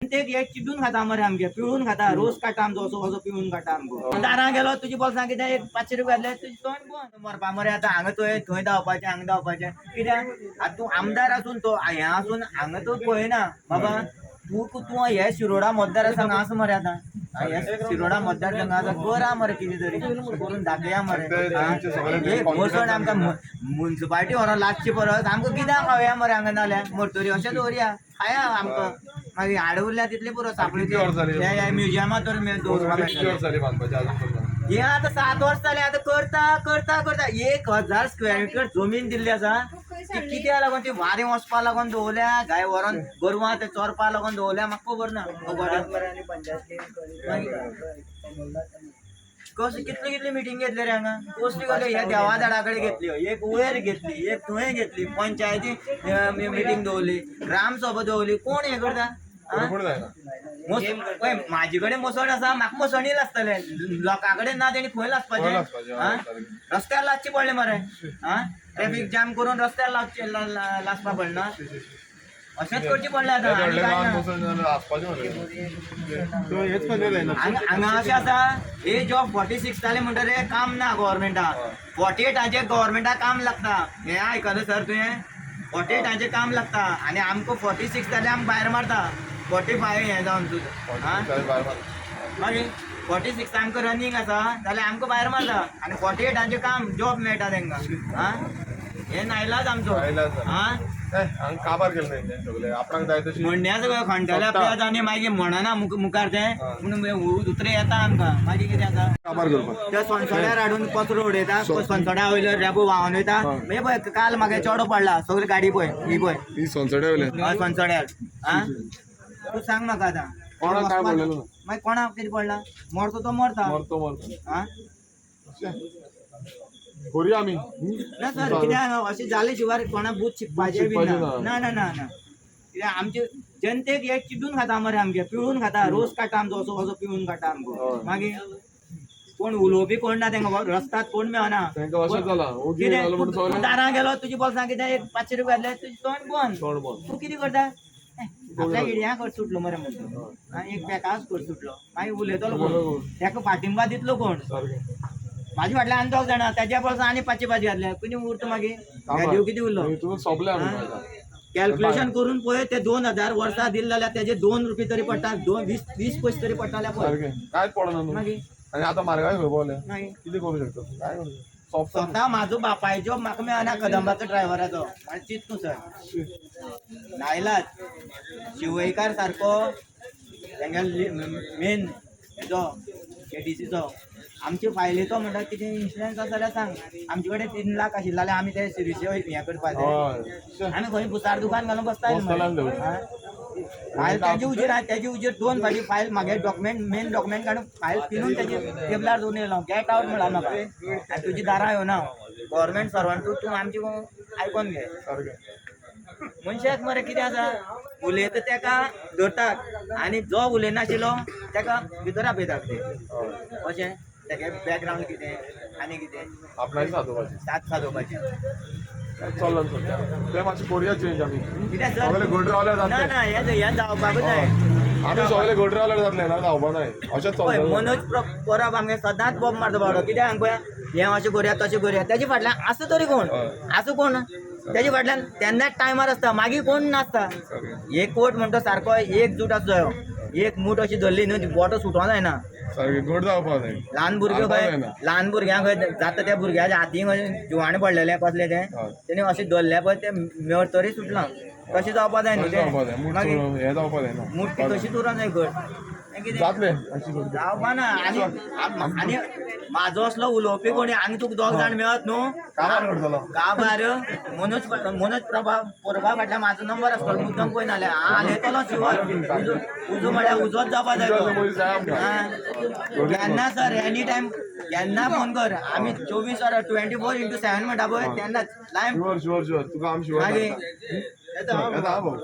ते हे चिड्डून खाता मरे आमगे, पिळून खाता. रोस काडटा आमचो, असो असो पिळून काडटा आमकां. दारां गेलो, तुजी बोल्सां कितें एक 500 रुपया घातले, तुजी तोंड बंद. मरपा मरे आतां. हांगा थंय थंय धांवपाचें, हांगा धांवपाचें कित्याक? आतां तूं आमदार आसून तो हें आसून हांगा तूं पळयना बाबा. तूं तूं हे शिरोडा मतदारसंघ आसा मरे. आतां हे शिरोडा मतदारसंघ आसा, करा मरे कितें तरी करून दाखया मरे. ते तांचे सगळे एक मसण आमकां मुन्सिपाल्टी व्हरोन लागचे परस आमकां कित्याक खावया मरे हांगा, नाल्यार मरतरी अशें दवरया, खाया आमकां. मागीर हाड उरल्या तितले पुरो सापळी. कितली वर्सां जाली? म्युजियमात तर दवरपाक कितली मेळटलें. वर्सां जाली बांदपाची अजून पर्यंत? हे आतां 7 वर्स जालें. आतां करता करता करता 1000 स्क्वेअर मिटर जमीन दिल्ली आसा. ती कित्याक लागून? ती वारें वचपा लागून दवरल्या, गाय व्हरोन गोरवां ते चोरपा लागून दवरल्या, म्हाका खबर ना. मागीर कशें कितली कितली मिटींग घेतली रे हांगा? कसली कसली ह्या देवा झाडा कडेन घेतल्यो, एक वयर घेतली, एक थंय घेतली, पंचायती मिटींग दवरली, ग्रामसभा दवरली. कोण हें करता आं? बरोबर जायना. पळय, म्हाजे कडेन मसण आसा, म्हाका मसणील आसतले. लोकां कडेन ना, तेणी खंय खंय लासपाचें? लासपाचें, आं? हय, सारकें. रस्त्यार लासचें पडलें मरे. आं, ट्रॅफीक जाम करून रस्त्यार लावचें लासपा पडना? अशेंच करचें पडलें आतां. हे आनी व्हडलें कांय गांवांत ना. बसून जाल्यार हांसपाचें मरे. हेच खंय जायना. हांगा हांगा अशें आसा, एज ऑफ 46 जालें म्हणटकीर काम ना गव्हर्मेंटाक. 48 हाचेर गव्हर्मेंटाक काम लागता. हें आयकलें सर तुवें? 48 हाचेर काम लागता आनी आमकां 46 जाल्यार आमकां भायर मारता. 45 हें जावन सुद्दां. आं, भायर मारता. मागीर 46 आमकां रनींग आसा जाल्यार आमकां भायर मारता आनी 48 हांचें काम जॉब मेळटा तांकां. आं, हें नायलाज आमचो. नाईलाज जालो. आं. ए, हांगा काबार केलें तेंच्यांनी सगळें, आपणाक जाय तशी. म्हणण्या सगळें खंडटले आपल्या आनी मागीर म्हणना मुखार तें पूण उतरां येता आमकां. मागीर कितें आसा? काबार करपाक. त्या सोनसड्यार हाडून कचरो उडयता, सोनसड्या वयलो रेबो व्हांवन वयता. मागीर पळय, काल म्हागे चेडो पडला. सगळी गाडी पळय, ही पळय. ही सोनसड्या वयल्यान. हय, सोनसड्यार. आं, तूं सांग म्हाका आतां. कोणाक काय पडलेलो ना. मागीर कोणाक कितें पडला? मरतो तो मरता. मरतो मरतो. आं. करूया आमी. ना सर, कित्याक अशें जाले शिवाय कोणाक बूथ शिकपाचें बी शिकपाचें ना. ना. ना ना ना ना, कित्याक आमचे जनतेक हे चिड्डून खाता मरे आमगे, पिळून खाता. रोस काडटा आमचो, असो असो पिळून काडटा आमकां. मागीर कोण उलोवपी कोण ना तांकां, रस्त्यात कोण मेळना. तांकां अशें जालां, ओगी कितें जालें म्हणून तूं सगळें दारां गेलो, तुजी बोल्सां कितें एक 500 रुपया घातले, तुजें तोंड बंद. तोंड बंद. तूं कितें करता? ए, आपल्या इड्यां कर सुटलो मरे म्हणतो. आनी एक बेकाच कर सुटलो, मागीर उलयतलो कोण ताका? पाठिंबा दितलो कोण? सारकें. म्हाजे फाटल्यान आनी दोग जाणां, ताज्या बोल्सां आनी पांचशे पांचशे घातले. कितें उरता मागीर? व्हॅल्यू कितें उरलो? हितून सोंपले आमी आतां. कॅल्क्युलेशन करून पळय, ते 2000 वर्सां दिले जाल्यार तेजे 2 रुपये तरी पडटा, दोन वीस वीस पयशे तरी पडटाले पळय. सारकें, कांयच पडना न्हू. मागीर? आनी आतां म्हारगाय खंय पावल्या? मागीर? कितें करूं शकता तूं? काय करूं शकता? सोंपता. स्वता म्हाजो बापायचो म्हाका मेळना, कदंबाचो ड्रायव्हराचो. आनी चिंत तूं सर, नायलाज. शिवयकार सारको तेंगे मेन हेजो केटीसीचो आमचे फायलीचो म्हणटा, कितें इन्शुरन्स आसा जाल्यार सांग. आमचे कडेन 3 लाख आशिल्ले जाल्यार आमी ते सिरियस हें करपाचें? हय. आमी खंय भुसार दुकान घालून बसताले. बसताले आमी थंय. फायल ताजे उजेर, तेजे उजेर दोन फावटी फायल मागे डॉक्युमेंट, मेन डॉक्युमेंट काडून फायल पिनून तेजे टेबलार दवरून येयलो. गेट आवट म्हणला म्हाका आनी तुजी दारां येवना. गव्हर्मेंट सर्वंट तूं, तूं आमची आयकोन घे. सारकें. मनशाक मरे कितें आसा, उलयता तेका धरतात आनी जो उलयनाशिल्लो तेका भितर आपयतात ते. अशें तेगे बॅकग्रावंड कितें आनी कितें. आपणाची सादोवपाची. साथ सादोवपाचें. चल्ला सद्या ते मातशें करुया चेंज आमी. कितें सर? सगळे घट रावल्यार ना. जातलें. ना, हें हें जावपाकूच जाय. आमी सगळे घट रावल्यार जातलें ना, धांवपा नाय अशेंच पळय, चलतलें. मनोज परब आमगे सदांच बोब मारता बाबडो. कित्याक सांग पळय, हें अशें करुया, तशें करुया. तेजे फाटल्यान आसा तरी कोण? आसा कोण तेजे फाटल्यान? तेन्नाच टायमार आसता, मागीर कोण नासता. सारकें. एक कोट म्हणटा सारको एकजूट आसचो जायो. एक मूठ अशी धरली न्हू, ती बोटां सुटोंक जायना. सारकें, घट जावपा जाय. ल्हान भुरगे हालपाक खंय जायना. ल्हान भुरग्यांक खंय जाता, त्या भुरग्याच्या हातीन खंय जिवाणें पडलेलें कसलें तें. तेणी अशें धरलें पळय, तें मेळ तरी सुटलां. तशें जावपा जाय न्हू. तशें जावपा जाय. तें मूठ मागीर हें जावपा जायना. मूठ ती तशीच उरोंक जाय घट. तें कितें जातलें अशें करून. जावपा ना. आनी आनी म्हाजो असलो उलोवपी कोणी आनी तुका दोग जाण मेळत न्हू. काबार करतलो. काबार मनोज मनोज प्रभा परबा फाटल्यान म्हाजो नंबर आसतलो. मुद्दम पळय, नाल्यार हांव येतलो शुवर. उजो उजो म्हळ्यार उजोच जावपा जाय उजो तो. मनीस जाय आमकां. आं. केन्ना सर, एनी टायम केन्ना फोन कर, आमी 24 वरां, 24x7 म्हणटा पळय तेन्नाच लायव. शुअर शुअर शुअर, तुका आमी शुअर. मागीर येता हा भाऊ.